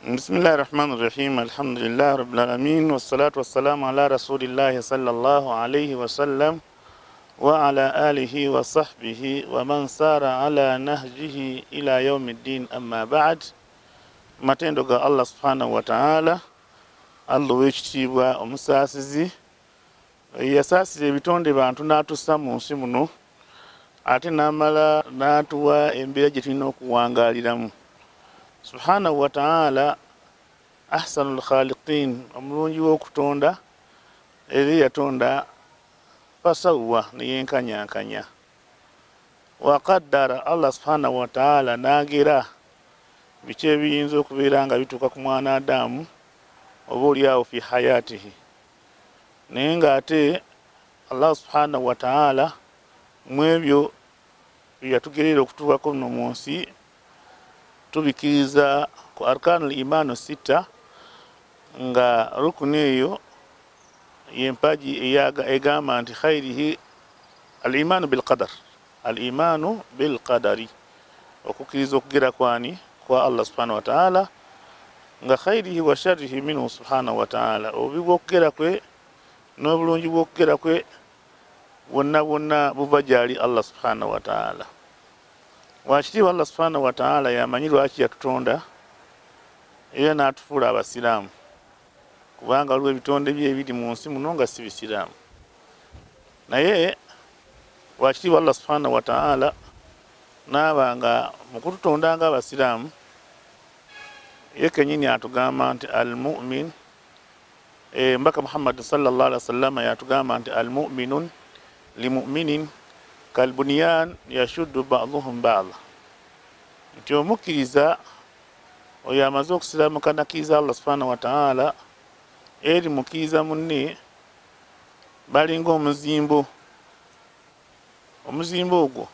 Bismillahi rahmani rahim, alhamdulillahi rabbil alamin, wassalatu wassalamu ala rasulillahi sallallahu alayhi wasallam wa ala alihi wa sahbihi wa man sara ala nahjihi ila yaumiddin, amma ba'd. Matendo ga Allah subhanahu wa ta'ala, Allah ow'ekitiibwa omusaasizi, yasaasira ebitonde bantu n'atussa mu nsi muno, ate n'amala n'atuwa embeera gye tulina okuwangaaliramu. Subhanahu wa ta'ala ahsanul khaliqin, omulungi w'okutonda, era yatonda fasawwa, neyenkanyankanya. Wa qaddara, Allah subhanahu wa ta'ala n'agera biki ebiyinza okubeera nga bituuka ku mwana Adamu oba oliawo fi hayatihi. Naye ng'ate Allah subhanahu wa ta'ala mu ebyo byeyatugerera okutuukako nno mu nsi, tubikiriza ku arkanul imanu sita, nga rukuni eyo y'empaji egamba nti khairihi al-imanu bilqadar, al-imanu bilqadari, okukkiriza okugera kwani kwa Allah subhanahu wa ta'ala, nga khairihi wa sharrihi minhu subhanahu wa ta'ala, obubi bw'okugera kwe n'obulungi bw'okugera kwe bwonna bwonna buva gy'ali Allah subhanahu wa ta'ala. Wakitiibwa Allah subhanahu wa ta'ala yamanyi lwaki yatutonda era n'atufuula abasiraamu, kubanga waliwo ebitonde bye ebiri mu nsi muno nga si bisiraamu. Naye wakitiibwa Allah subhanahu wa ta'ala n'aba nga mu kututonda nga abasiraamu, ye kennyini atugamba nti al-mu'min, Mbaka Muhammad sallallahu alaihi wasallam yatugamba nti al-mu'minun limu'minin kalbunyan yashuddu ba'dhuhum ba'dha, nti omukkiriza oyo amaze okusiraamuka nakkiriza Allah subhanahu wa ta'ala, eri mukkiriza munne balinga omuzimbo, omuzimbo ogwo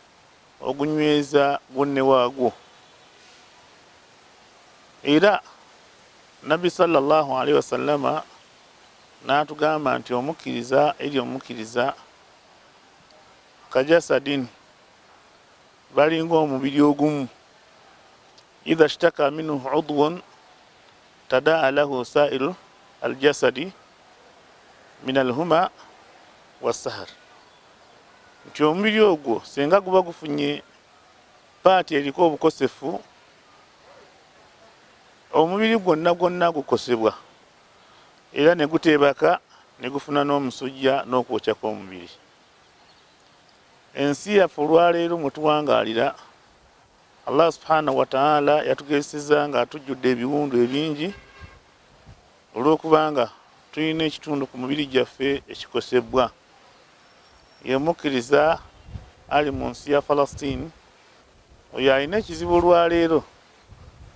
ogunyweza gunne waagwo. Era Nabbi sallallahu alaihi wasallama n'atugamba nti omukkiriza eri omukkiriza kajasadin, balinga omubiri ogumu, idha shtaka minhu udwun tadaa lahu sairu aljasadi min alhuma wassahar, nti omubiri ogwo singa guba gufunye paati eriko obukosefu, omubiri gwonna gwonna gukosebwa, era ne guteebaka ne gufuna n'omusujja n'okwokya kw'omubiri. Ensi yaffe olwaleero mwe tuwangaalira, Allah subhanahu wa ta'ala yatugeeseza nga atujjudde ebiwundu ebingi olw'okubanga tulina ekitundu ku mubiri gyaffe ekikosebwa. Ye mukkiriza ali mu nsi ya Palestine, oyo alina ekizibu olwaleero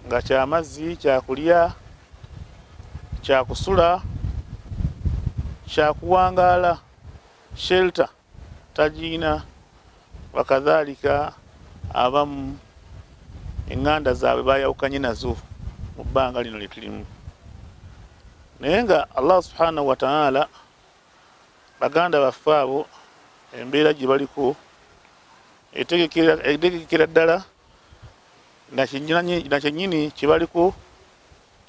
nga kyamazzi, kyakulya, kyakusula, kyakuwangaala, shelter tagiina. Wakadhalika abamu eŋŋanda zaabwe bayawukanye nazo mu bbanga lino lye tulimu. Naye nga Allah subhanahu wa ta'ala baganda baffe abo embeera gye baliko etegekera ddala, nakyennyini kye baliko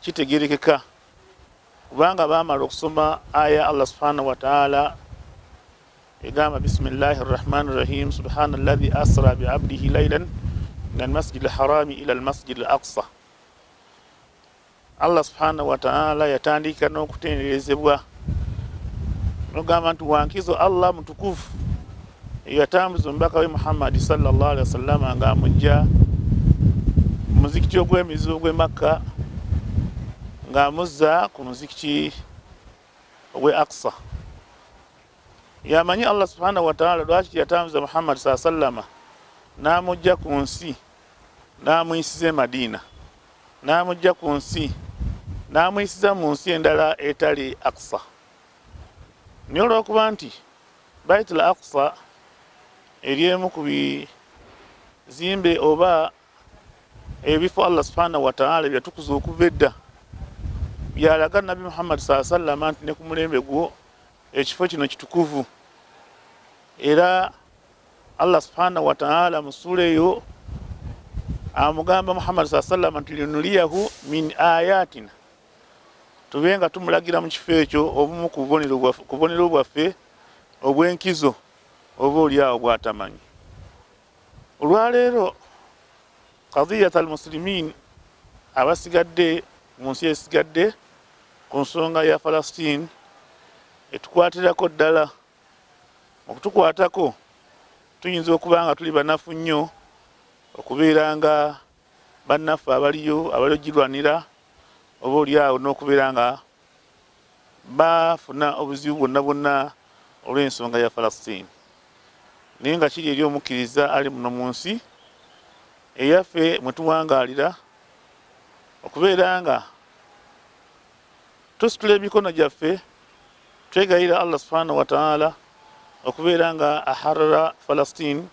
kitegerekeka, kubanga baamala okusoma aya Allah subhanahu wa ta'ala egamba bismillahi rrahmani rrahim subhana alladhi asra biabdihi laylan min almasjid alharami ila almasjid al aqsa. Allah subhanahu wa ta'ala yatandika n'okutenderezebwa nogamba nti wankizo Allah mutukufu yatambuza omubaka we Muhammadi sallallahu alaihi wasallam ng'amujja muzikiti ogw'emizizo gw'e Makka ng'amuzza ku muzikiti ogw'e Aqsa. Yamanyi Allah subhanahu wa ta'ala lwaki yatambuza Muhammad sallallahu alaihi wasallam n'amujja ku nsi n'amuyisiza e Madina, n'amujja ku nsi n'amuyisiza mu nsi endala etali Aqsa. Naye olw'okuba nti Baitul Aqsa eri emu ku bizimbe oba ebifo Allah subhanahu wa ta'ala byatukuza okuva edda, byalaga Nabbi Muhammad sallallahu alaihi wasallam nti ne ku mulembe gwo ekifo kino kitukuvu. Era Allah subhanahu wa ta'ala mu ssuula eyo Amugamba Muhammad sallallahu alaihi wasallam nti linuliyahu min ayatina, tube nga tumulagira mu kifo ekyo obumu ku bubonero bwaffe obw'enkizo oba oli awo bw'atamanyi. Olwaleero qadiyat al-muslimin abasigadde mu nsi esigadde ku nsonga ya Palestine etukwatirako ddala. Okutukwatako tuyinza okuba nga tuli banafu nnyo okubeera nga bannaffe abaliyo abalogirwanira oba oli awo n'okubeera nga bafuna obuzibu bwonna bwonna olw'ensonga ya Palestine. Naye nga kiri eri omukkiriza ali muno mu nsi eyaffe mwe tuwangaalira okubeera nga tusitula emikono gyaffe twegayira Allah subhanahu wa ta'ala okubeera nga aharara Palestine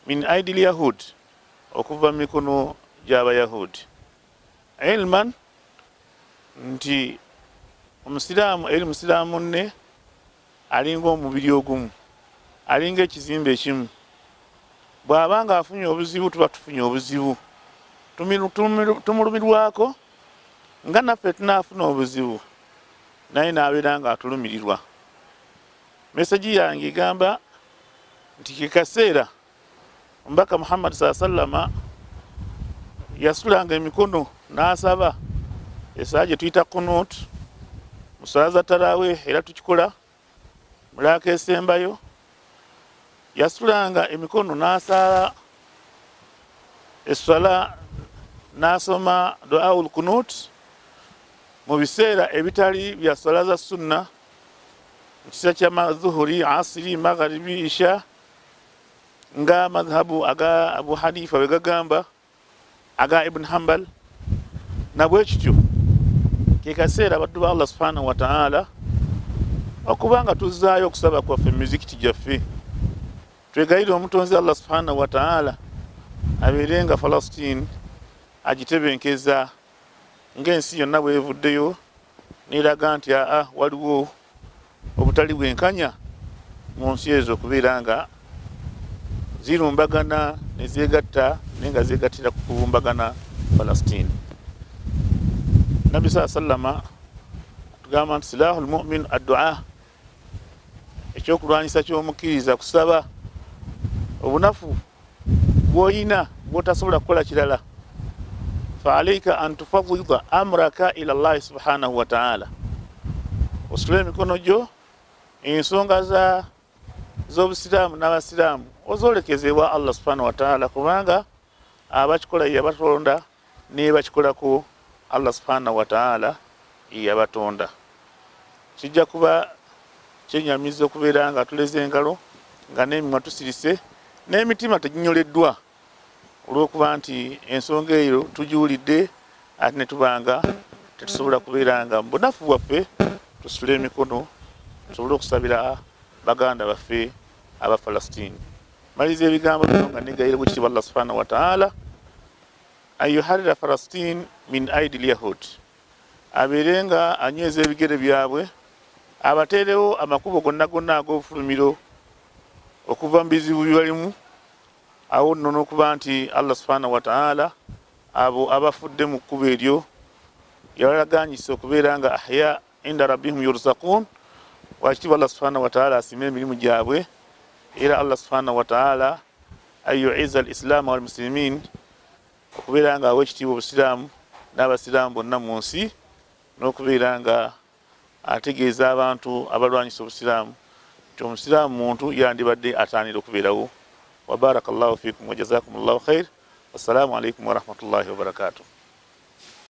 min aidil yahud, okuva mu mikono gy'abayahudi. Ilman nti omusiraamu eri musiraamu munne alinga omubiri ogumu, alinga ekizimbe ekimu. Bw'aba nga afunye obuzibu tuba tufunye obuzibu, tumulumirwako nga naffe tunaafuna obuzibu naye n'abeera nga atulumirirwa. Meseji yange egamba nti ke kaseera Omubaka Muhammad sallallahu alaihi wasallam yasulanga emikono n'asaba esaa gye tuyita kunut mu ssala za tarawih, era tukikola mulaaka esembayo. Yasulanga emikono n'asaala esswala n'asoma duaul kunut mu biseera ebitali bya sswala za sunna, mu kiseera kya mazuhuri, asiri, magharibi, isha, nga madhhabu aga Abu Hanifa bwe gagamba, aga Ibn Hanbal. Na bwe kityo ke kaseera abaddu ba Allah subhanahu wa ta'ala okuba nga tuzzaayo okusaba kwaffe mu mizikiti gyaffe, twegayirire omutonzi Allah subhanahu wa ta'ala abeere nga Palestine agitebenkeza ng'ensi yonna bwevuddeyo n'eraga nti aa waliwo obutali bwenkanya mu nsi ezo okubeera nga zirumbagana ne zeegatta naye nga zeegattira ku kulumbagana Palestine. Nabbi sallallahu alaihi wasallam tugamba nti silahul mu'min addua, ekyokulwanyisa ky'omukkiriza kusaba. Obunafu bw'oyina bw'otasobola kukola kirala, fa alayka an tufawwida amraka ila Allahi subhanahu wa ta'ala, ositule emikono gyo ensonga z'obusiraamu n'abasiraamu ozoolekeze ewa Allah subhanahu wa ta'ala, kubanga abakikola ye yabatonda n'ebakikolako Allah subhanahu wa ta'ala ye yabatonda. Kijja kuba kyenyamiza okubeera nga tuleze engalo nga n'emimwa tusirise n'emitima teginyoleddwa olw'okuba nti ensonga eyo tugiwulidde ate ne tubanga tetusobola kubeera nga mu bunafu bwaffe tusitule emikono tusobole okusabira baganda baffe aba Palestine. Maliza ebigambo bino nga negayira ku kitiibwa Allah subhanahu wa ta'ala ayuharira Palestine min aidil yahud, abeere nga anyweza ebigere byabwe, abateerewo amakubo gonna gonna ag'obufulumiro okuva mu bizibu bye balimu. Awo nno n'okuba nti Allah subhanahu wa ta'ala abo abafudde mu kkubo eryo yabalaganyisa okubeera nga ahya inda rabbihim yurzaqun. Wakitiibwa Allah subhanahu wa ta'ala asiime emirimu gyabwe, era Allah subhanahu wa ta'ala ayuiza al-islamu wal muslimin, okubeera nga awa ekitiibwa obusiraamu n'abasiraamu bonna mu nsi, n'okubeera nga ategeeza abantu abalwanyisa obusiraamu nti omusiraamu muntu yandibadde ataanira okubeerawo. Wa barakallahu fikum wa jazakumullahu khair. Wassalamu alaikum warahmatullahi wabarakatuh.